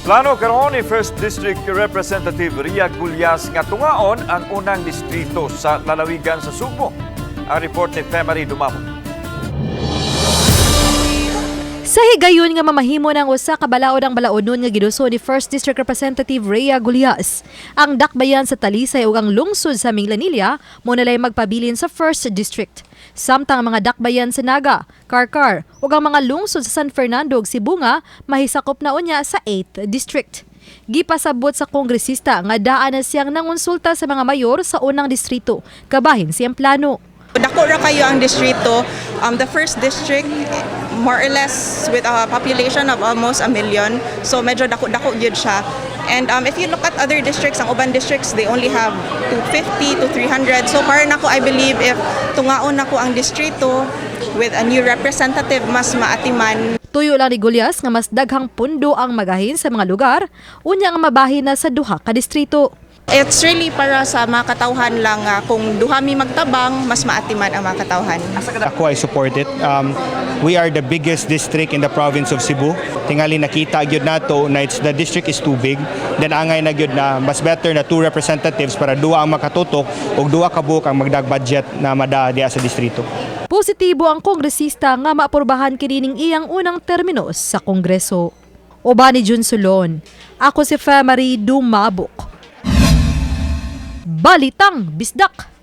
Plano karon ni First District Representative Ria Gullas nga tungaon ang unang distrito sa lalawigan sa Sugbo. Ang report ni Femary Dumabok. Sa higayon nga mamahimo ng usa ka balaod ang balaodnon nga giduso ni First District Representative Rhea Gullas. Ang dakbayan sa Talisay ug ang lungsod sa Minglanilla mao na lay magpabilin sa First District. Samtang ang mga dakbayan sa Naga, Carcar ug ang mga lungsod sa San Fernando ug Sibonga mahisakop na unya sa 8th District. Gipasabot sa kongresista nga daan na siyang nangonsulta sa mga mayor sa unang distrito, kabahin siyang plano. Dako ra kayo ang distrito. The first district, more or less with a population of almost a million. So medyo dako-dako gyud siya. And if you look at other districts, ang uban districts, they only have 250 to 300. So para nako, I believe if tungaon nako ang distrito with a new representative, mas maatiman. Tuyo lang ni Gullas nga mas daghang pundo ang magahin sa mga lugar, unya nga mabahin na sa duha ka distrito. It's really para sa mga katawhan lang nga kung duha mi magtabang, mas maatiman ang mga katawhan. Ako, I support it. We are the biggest district in the province of Cebu. Tingali nakita gyud nato na the district is too big. Then angay na gyud na mas better na two representatives para duha ang makatutok ug duha ka buok ang magdag budget na mada diha sa distrito. Positibo ang kongresista nga maaprubahan kinining iyang unang termino sa Kongreso. Uban ni Jun Solon. Ako si Femary Dumabok. Balitang Bisdak.